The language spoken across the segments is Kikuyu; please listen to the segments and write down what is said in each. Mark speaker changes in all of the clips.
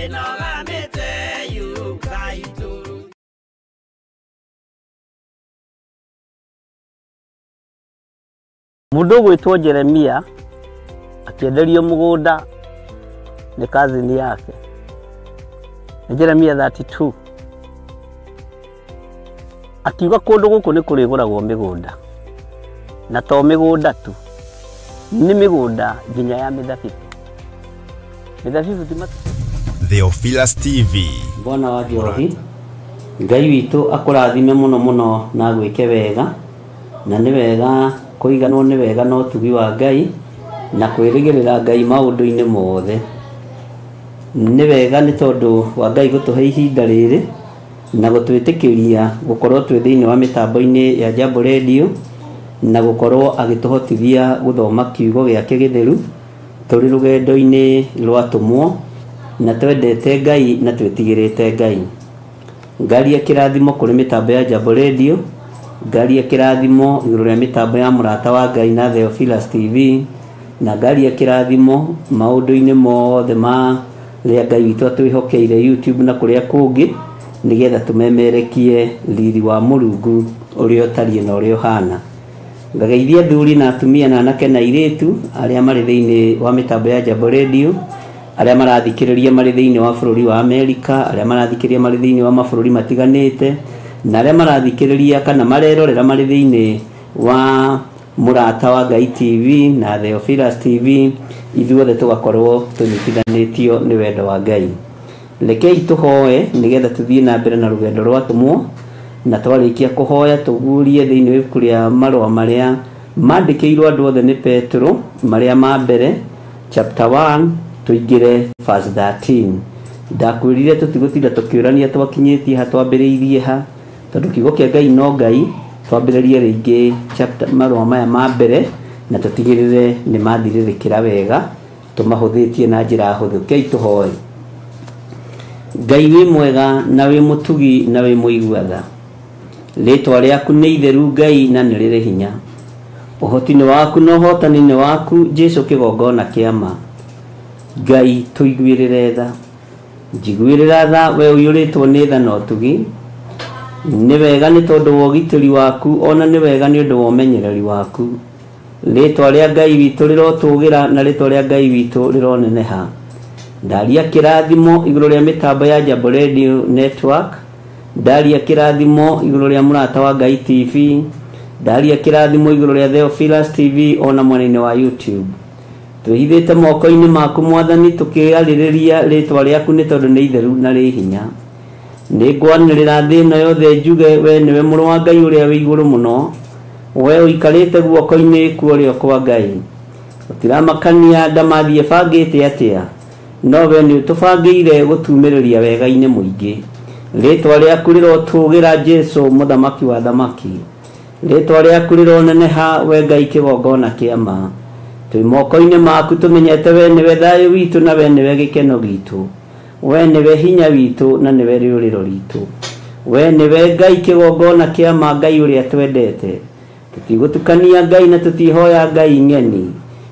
Speaker 1: Ĩnogamĩte yukai tũru.
Speaker 2: Mũndũ ũgwĩtwo Jeremia akĩenderio mũgũnda nĩ cousin yake. Nĩ Jeremia 32. Akiuga kũndũ gũkũ nĩ kũrĩgũragwo mĩgũnda. Na to mĩgũnda tu, nĩ mĩgũnda nginya ya mĩthabibũ. Mĩthabibũ ti matu.
Speaker 3: Theophilus TV.
Speaker 2: Bwana wa Njohi, Ngai witũ akũrathime mũno mũno na agwĩke wega, na nĩ wega kũiganwo nĩ wega na ũtugi wa Ngai na kwĩrĩgĩrĩra Ngai maũndũ-inĩ mothe. Nĩ wega nĩ tondũ wa Ngai gũtũhe ihinda rĩrĩ na gũtwĩtĩkĩria gũkorwo twĩ thĩinĩ wa mĩtambo-inĩ ya Jambo Radio na gũkorwo agĩtũhotithia gũthoma kiugo gĩake gĩtheru tũrĩ rũgendo-inĩ rwa atũmwo na twendete Ngai na twĩtigĩrĩte Ngai. Ngaria kĩrathimo kũrĩ mĩtambo ya Jambo Radio, ngaria kĩrathimo igũrũ rĩa mĩtambo ya Mũrata wa Ngai na Theophilus TV, na ngaria kĩrathimo maũndũ-inĩ mothe ma rĩa Ngai witũ atwĩhokeire YouTube na kũrĩa kũngĩ, nĩgetha tũmemerekie riri wa Mũrungu ũrĩa ũtariĩ na ũrĩa ũhana. Ngageithia athuri na atumia na anake na airĩtu arĩa marĩ thĩinĩ wa mĩtambo ya Jambo Radio, arĩa marathikĩrĩria marĩ thĩinĩ wa bũrũri wa Amerika, arĩa marathikĩrĩria marĩ thĩinĩ wa mabũrũri matiganĩte, na arĩa marathikĩrĩria kana marerorera marĩ thĩinĩ wa Mũrata wa Ngai TV na Theophilus TV, ithuothe tũgakorwo tũnyitithanĩtio nĩ wendo wa Ngai. Rekei tũhoe nĩgetha tũthiĩ na mbere na rũgendo rwa atũmwo, na twarĩkia kũhoya tũguũrie thĩinĩ wa ibuku rĩa marũa marĩa mandĩkĩirwo andũ othe nĩ Petero, marĩa ma mbere chapter 1 tũingĩre verse 13. Ndakwĩrire tũtigũtinda tũkĩũrania twakinyĩtie ha twambĩrĩirie ha, tondũ kiugo kĩa Ngai no Ngai. Twambĩrĩrie rĩngĩ chapter marũa maya ma mbere na tũtigĩrĩre nĩ mathirĩrĩkĩra wega tũmahũthĩtie na njĩra hũthũ. Kei tũhoe. Ngai wĩ mwega na wĩ mũtugi na wĩ mũigua tha, rĩtwa rĩaku nĩ itheru Ngai na nĩ rĩrĩ hinya. Ũhoti nĩ waku na ũhotani nĩ waku, Jesũ kĩgongona kĩa ma. Ngai tũiguĩrĩre tha, njiguĩrĩra tha we ũiyũrĩtwo nĩ tha na ũtugi. Nĩ wega nĩ tondũ wa ũgitĩri waku, ona nĩ wega nĩ ũndũ wa ũmenyereri waku. Rĩtwa rĩa Ngai witũ rĩrotũgĩra na rĩtwa rĩa Ngai witũ rĩroneneha. Ndaria kĩrathimo igũrũ rĩa mĩtambo ya Jambo Radio Network, ndaria kĩrathimo igũrũ rĩa Mũrata wa Ngai TV, ndaria kĩrathimo igũrũ rĩa Theophilus TV ona mwena-inĩ wa YouTube. Twĩhithĩte moko-inĩ maku Mwathani, tũkĩarĩrĩria rĩtwa rĩaku nĩ tondũ nĩ itheru na rĩ hinya. Nĩ ngwanĩrĩra thĩ ĩno yothe njuge we nĩwe mũrũ wa Ngai ũrĩa wĩ igũrũ mũno, we ũikarĩte guoko-inĩ kwa ũrĩo kwa Ngai. Gũtiramakania ndamathi ĩbangĩte atĩa, no we nĩ ũtũbangĩire gũtumĩrĩria wega-inĩ mũingĩ. Rĩtwa rĩaku rĩrotũgĩra Jesũ mũthamaki wa thamaki. Rĩtwa rĩaku rĩroneneha we Ngai kĩgongona kĩa ma. Twĩ moko-inĩ maku tũmenyete we nĩwe thayũ witũ na we nĩwe gĩkeno gitũ. We nĩwe hinya witũ na nĩwe rĩũrĩro ritũ. We nĩwe Ngai kĩgongona kĩa ma, Ngai ũrĩa twendete. Tũtigũtukania Ngai na tũtihoya Ngai ng'eni,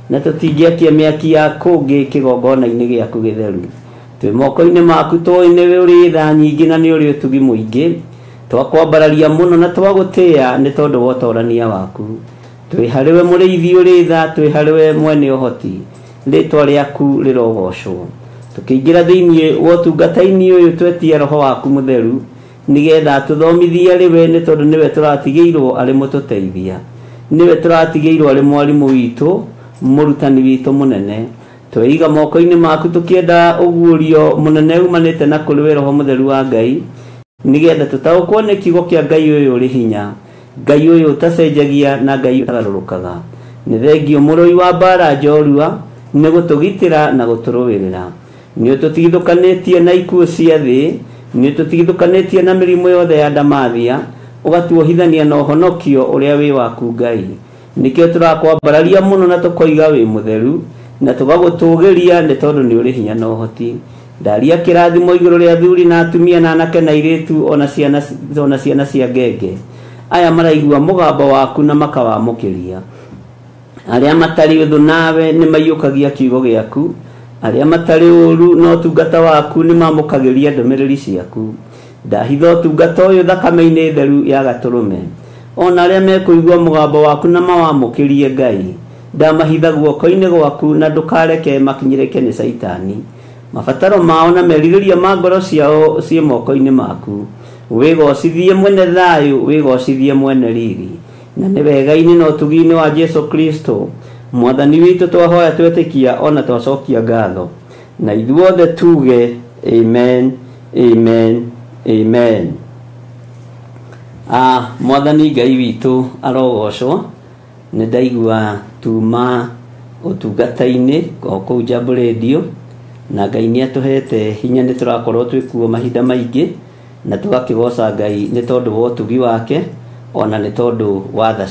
Speaker 2: na tũtingĩakia mĩaki ya kũngĩ kĩgongona-inĩ gĩaku gĩtheru. Twĩ moko-inĩ maku tũĩ nĩwe ũrĩ tha nyingĩ na nĩ ũrĩ ũtugi mũingĩ. Twakwambararia mũno na twagũtĩĩa nĩ tondũ wa ũtorania waku. Twĩ harĩwe mũrĩithi ũrĩ tha, twĩ harĩwe mwene ũhoti. Rĩtwa rĩaku rĩrogocwo. Tũkĩingĩra thĩinĩ wa ũtungata-inĩ ũyũ twetie Roho waku mũtheru nĩgetha atũthomithie arĩ we, nĩ tondũ nĩwe tũratigĩirwo arĩ mũtũteithia, nĩwe tũratigĩirwo arĩ mwarimũ witũ, mũrutani witũ mũnene. Tweiga moko-inĩ maku tũkĩenda ũguũrio mũnene umanĩte na kũrĩ we Roho mũtheru wa Ngai, nĩgetha tũtaũkwo nĩ kiugo kĩa Ngai ũyũ ũrĩ hinya, Ngai ũyũ ũtacenjagia na Ngai ũtagarũrũkaga. Nĩ thengio mũrũi wa mbara njorua nĩ gũtũgitĩra na gũtũrũĩrĩra. Nĩ ũtũtigithũkanĩtie na ikuũ cia thĩ, nĩ ũtũtigithũkanĩtie na mĩrimũ yothe ya ndamathia, ũgatuohithania na ũhonokio ũrĩa wĩ waku Ngai. Nĩkĩo tũrakwambararia mũno na tũkoiga wĩ mũtheru, na tũgagũtũgĩria nĩ tondũ nĩ ũrĩ hinya na ũhoti. Ndaria kĩrathimo igũrũ rĩa athuri na atumia na anake na airĩtu ona ciana cia ngenge aya maraigua mũgambo waku na makawamũkĩria. Arĩa matarĩ ũthũ nawe nĩ maiyũkagia kiugo gĩaku, Arĩa matarĩ ũru na ũtungata waku nĩ mamũkagĩria ndũmĩrĩri ciaku. Ndahitha ũtungata ũyũ thakame-inĩ theru ya Gatũrũme. Ona arĩa mekũigua mũgambo waku na mawamũkĩrie Ngai, ndamahitha guoko-inĩ gwaku na ndũkareke makinyĩrĩke nĩ Caitani. Mabataro mao na merirĩria ma ngoro ciao ciĩ moko-inĩ maku. Wĩgocithie mwene thayũ, wĩgocithie mwene riri. Na nĩ wega-inĩ na ũtugi-inĩ wa Jesu Kristo Mwathani witũ twahoya twetĩkia ona twacokia ngatho. Na ithuothe tuge amen, amen, amen. Mwathani Ngai witũ arogocwo. Nĩ ndaigua tuma ũtungata-inĩ o kũu Jambo Radio, na Ngai nĩ atũhete hinya, nĩ tũrakorwo twĩ kuo mahinda maingĩ na tũgakĩgoca Ngai nĩ tondũ wa ũtugi wake ona nĩ tondũ wa tha.